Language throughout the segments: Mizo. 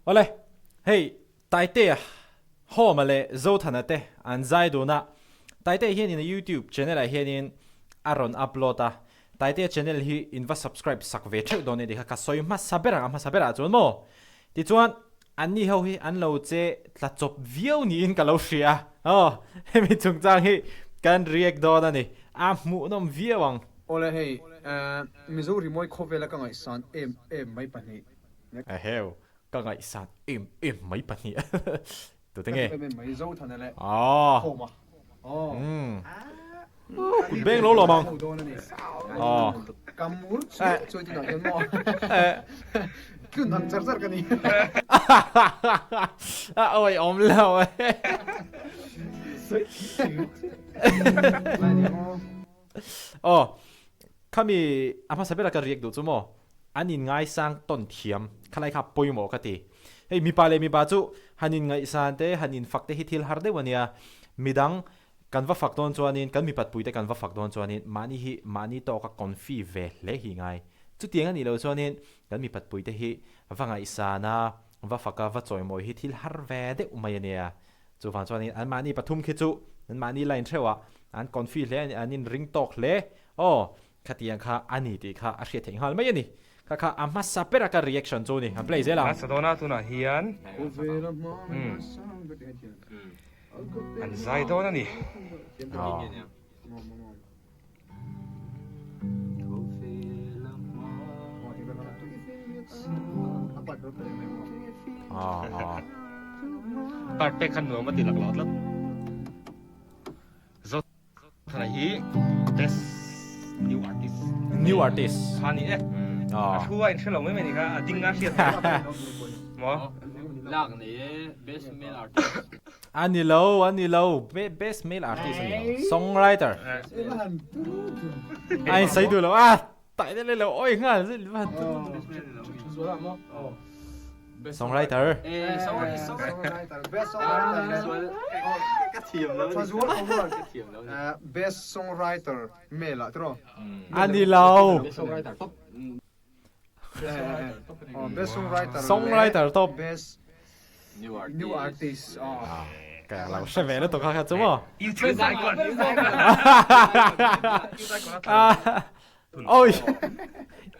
Awle, hei Taitea, Hawma leh Zothana te an zai dun a, Taitea hianin a YouTube channel ah hianin a rawn upload a, Taitea channel hi in va subscribe sak ve theuh dawn nia ti kha ka sawi hmasa ber ang a hmasa berah chuan maw? Tichuan anni ho hi an lo che tla chawp viau niin ka lo hria a, aw hemi chungchang hi kan react dawn a ni, a hmuhnawm viau ang. Awle hei Mizo rimawi khawvela ka ngaihsan em em mai pahnih. Eheu, ka ngaihsan em em mai pahnih tute nge? Ka duh em em mai, Zothana leh Khawma. Kut beng lo lawm ang. Ka mur chuai chuai tunah hian maw? Tlun ang char char ka ni. A awi awm lo e. Aw, khami a hmasa bera ka riak duh chu maw, an inngaisang tawn thiam khalai kha pawimawh ka ti. Hei mipa leh mipa chu han inngaihsan te, han infak te hi thil har deuh a nia. Midang kan va fak dawn chuanin, kan mipatpui te kan va fak dawn chuanin mahni hi mahni tawka confi ve hle hi ngai. Chutiang a nih loh chuanin kan mipatpui te hi va ngaihsan a, va fak a, va chawimawi hi thil har ve deuh mai a nia. Chuvang chuanin anmahni pathum khi chu anmahni line theuhah an confi hle a ni, an inring tawk hle. Aw, khatiang kha a ni tih kha a hriat theih nghal mai a ni. Kha kha a hmasa bera ka reaction chu a ni. Kan play zel ang. Hmasa dawna tunah hian an zai dawn a ni. Part pek khan nuam a ti lak lo tlat. Zothana hi best new artist. New artist. Kha ni e. A thu a in hre lo mai mai ni kha a ding a hriat. Mo. Lak nei e best male artist. A ni lo, a ni lo. Best male artist a ni lo. Songwriter. A in sawi duh lo. A tai deuh leh lo awi nghal zet va han tu. Songwriter. Best songwriter male ah tiraw? A ni lo. Best songwriter Songwriter top. Best new artist. Ka lo hre ve lutuk kha kha chu maw. Oi.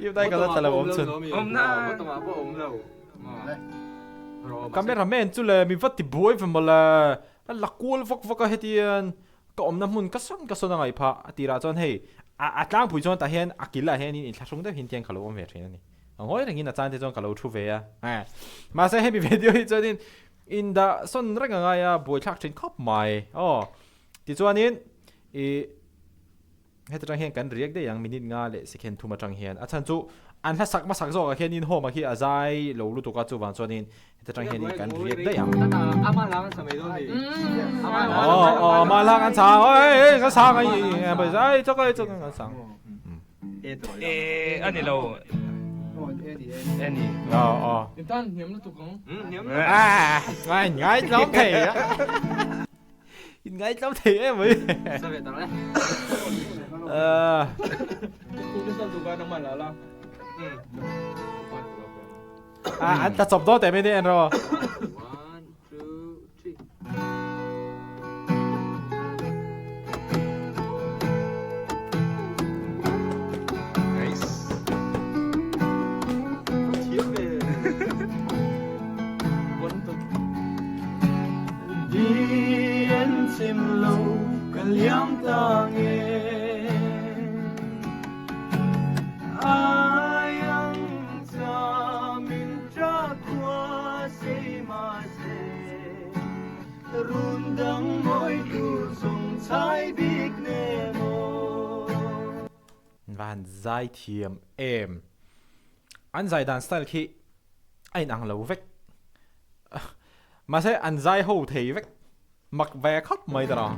Yêu dai ka ta lo awm chun. Cameraman chu le mi va ti buai ve mawle. A la kual vak vak a hetian. Ka awmna hmun ka sawn ka sawn a ngaih phah a tirah chuan hei a a tlangpui chuan tah hian a kil ah hianin inthlahrung deuh hin tiang ka lo awm ve thin a ni. A ngawi rengin a chante chuan ka lo thu ve a. Mahse hemi video hi chuanin indah sawn reng a ngai a buaithlak thin khawp mai aw. Tichuanin ih Heti tang hian kan riak daih ang minute nga leh second thum atang hian. A chhan chu an hla sak hmasak zawkah khianin home ah khi a zai lo lutuk a chuvang chuanin heti tang hianin kan riak daih ang. Aw aw ama hlang an chang oi ei ka sang ai ai chak ai chak an sang. E a ni lo. E ni. Aw aw. Ngai ngai tlawm thei a. In ngai tlawm thei em mai. À, anh ta chụp đó tại bên đây anh rồi. Van zai thiam em. An zai dan style khi a inang lo vek. Mahse an zai ho thei vek. Mak ve khawp mai ta rang.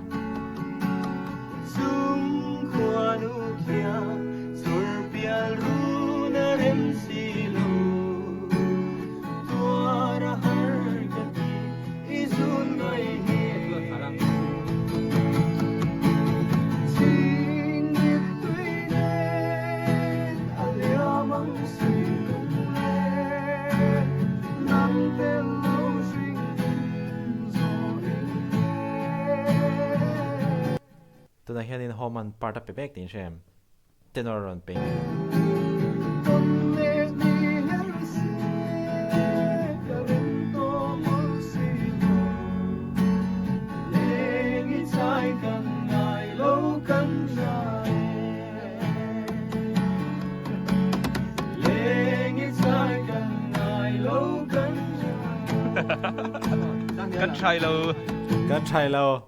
tunah hianin Homan part a pe mek tiin hre em? Tenor a rawn pe. Kan try lo. Kan try lo.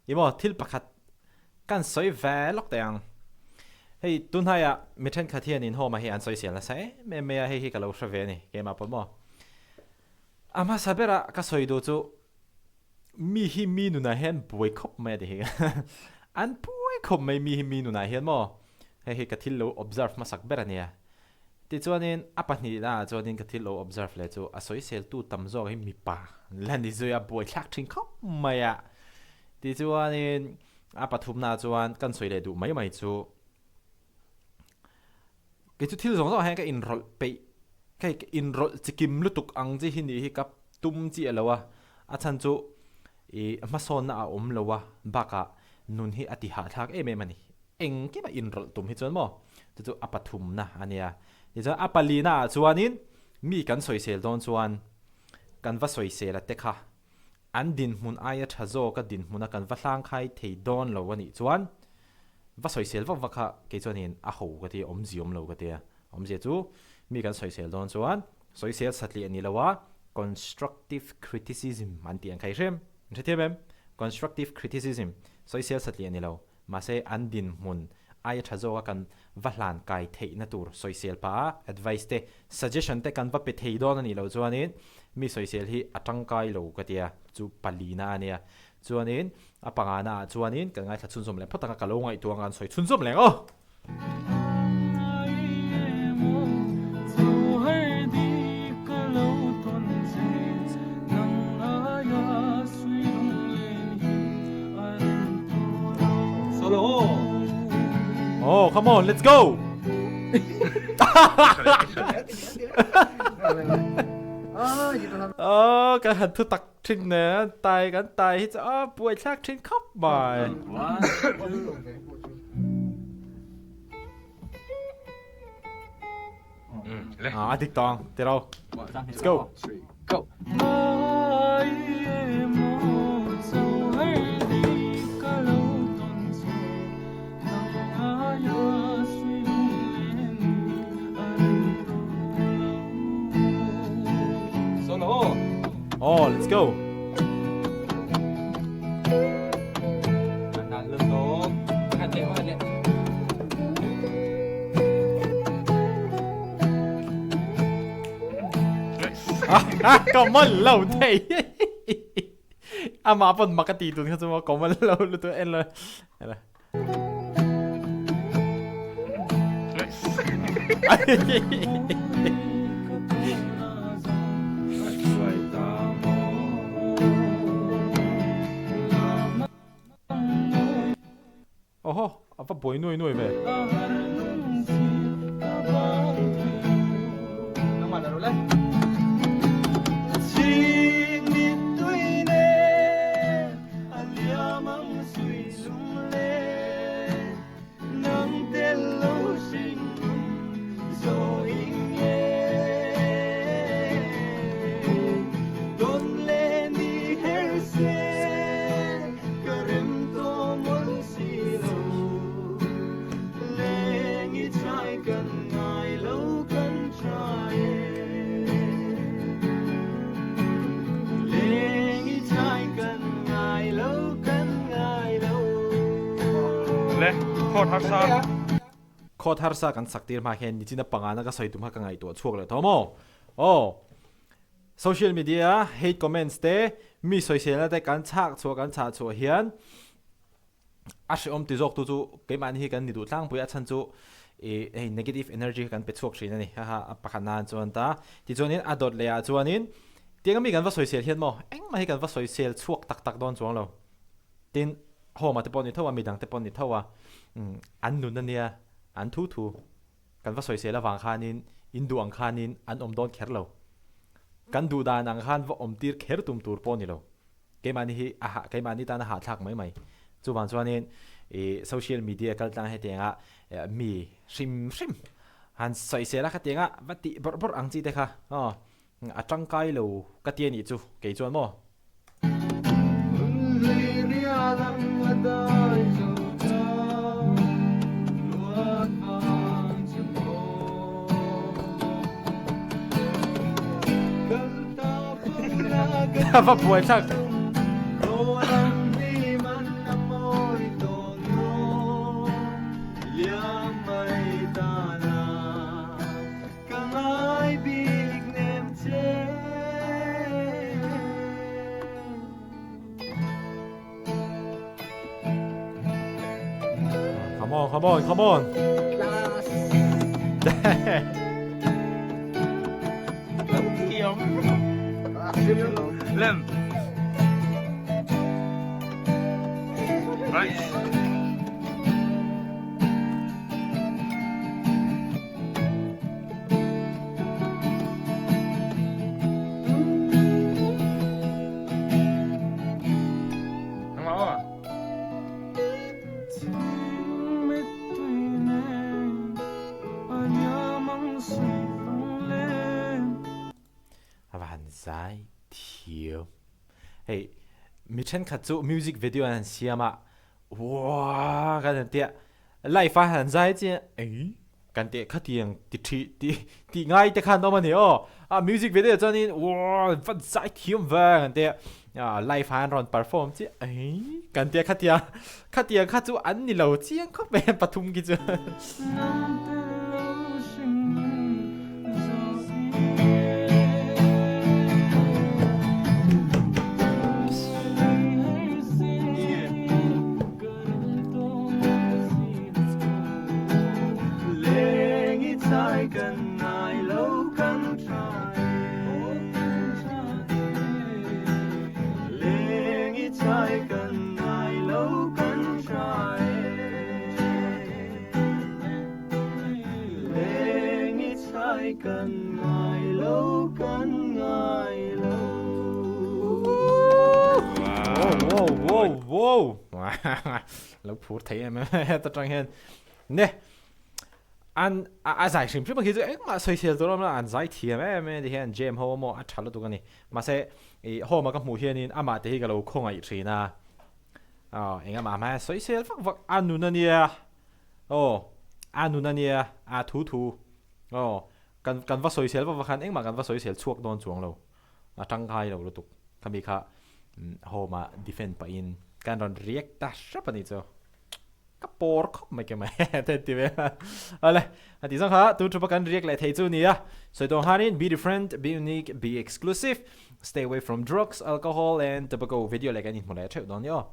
Emaw thil pakhat kan sawi ve lawk teh ang. Hei tunhaiah mi thenkhat hian in home ah hi an sawi sial nasa em em mai a, hei hi ka lo hre ve a ni keimah pawh maw. A hmasa berah ka sawi duh chu mi hi mi nunah hian buai khawp mai a ti hi. An buai khawp mai mi hi mi nunah hian maw. Hei hi ka thil lo observe hmasak ber a nia. Tichuanin a pahnihnaah chuanin ka thil lo observe leh chu a sawiseltu tam zawk hi mipa la ni zui a, buaithlak thin khawp mai a. Tichuanin a pathumnaah chuan kan sawi leh duh mai mai chu kei chu thil zawng zawng ah hian ka inrawlh peih, ka inrawlh chikim lutuk ang chi hi nih hi ka tum chiah lo a, a chhan chu ih hmasawnna a awm lo a, bakah nun hi a ti hahthlak em em a ni. Engkim a inrawlh tum hi chuan maw chu chu a pathumna a nia. Tichuan a palina ah chuanin mi kan sawisel dawn chuan kan va sawisel a te kha an dinhmun aia tha zawk a dinhmuna kan va hlangkhai thei dawn lo a nih chuan va sawisel vak vak kha kei chuanin a ho ka ti a, awmzia awm lo ka ti a. Awmzia chu mi kan sawisel dawn chuan sawisel satliah ni lo a constructive criticism an tih ang kha i hrem, in hrethiam em? Constructive criticism, sawisel satliah ni lo. Mahse, an dinhmun aia tha zawka kan va hlan kai theihna tur sawisel pah a, advice te, suggestion te kan va pe thei dawn a nih loh chuanin mi sawisel hi a tangkai lo ka tia, chu palina a nia. Chuanin a pangana ah chuanin kan ngaithla chhunzawm leh phawt ang a, ka lo ngaihtuah ang a, an sawi chhunzawm leh ang aw! Oh, come on, let's go! Oh, kan han thu tak thin ne, tai kan tai hi chu a buai thlak thin khawp mai. Ah, a dik tawng, ti ro. Let's go. Go. Solo. Oh, let's go. Common lo thei. Amah pawn mak a ti tun kha chu maw common lo lutuk en lo. Oho, a va buai nuai nuai ve. Khawt harsa kan sak tir hma hian nichina pangana ka sawi tum kha ka ngaihtuah chhuak leh tawh maw? Aw. Social media hate comments te mi sawiselna te kan chhak chhuah kan chhah chhuah hian a hrehawm ti zawk tu chu keimahni hi kan ni duh tlangpui a chhan chu ih hei negative energy kha kan pe chhuak thin a ni haha a pakhat nan chuan ta tichuanin a dawt leh ah chuanin tiang ami kan va sawisel hian maw engmah hi kan va sawisel chhuak tak tak dawn chuang lo tin home ah te pawh ni tho a midang te pawh ni tho a an nun ania an thu thu Kan va sawisel avang khanin in duh ang khanin an awm dawn kher lo. Kan duh dan ang khan va awm tir kher tum tur pawh ni lo. Keimahni hi a hah, keimahni tan a hahthlak mai mai. Chuvang chuanin I social media kal tlang hetianga mi hrim hrim han sawisel a khatianga va tih bawrh bawrh ang chi te kha aw a tangkai lo ka ti a nih chu kei chuan maw. Va buai thlak. Come on, come on, come on. Lem. Right. A va han zai thiam. Hei mi thenkhat chu music video an han siam a, Uaa kan han tia live a han zai chiah ei kan teh khatiang ti thi ti tih ngai te khan awm a ni aw a music video chuanin uaa va zai thiam ve kan tia a live a an rawn perform chiah ei kan tia khatiang khatiang kha chu an ni lo chiang khawp mai pathum khi chu. Wow wow wow lo phur thei em em heta tang hian ne an a zai hrim hrim a khi chu engmah sawisel tur a awm lo an zai thiam em em ti hian jam ho maw a tha lutuk a ni mahse ih home a ka hmuh hianin amah te hi ka lo khawngaih thin a aw engah mah sawisel vak vak a nun a nia Aw, a nun a nia, a thu thu. Aw, kan kan va sawisel vak vak khan engmah kan va sawisel chhuak dawn chuang lo. A tangkai lo lutuk. Khami kha home ah defend pahin kan rawn react ta hrep a nih chu. Ka pawr khawp mai ke mai te ti ve a. Awle, a tih zawng kha tun thupa kan react leh thei chu nia. Sawi tawng hanin be different, be unique, be exclusive, stay away from drugs, alcohol and tobacco video leh kan inhmu leh theuh dawn nia aw.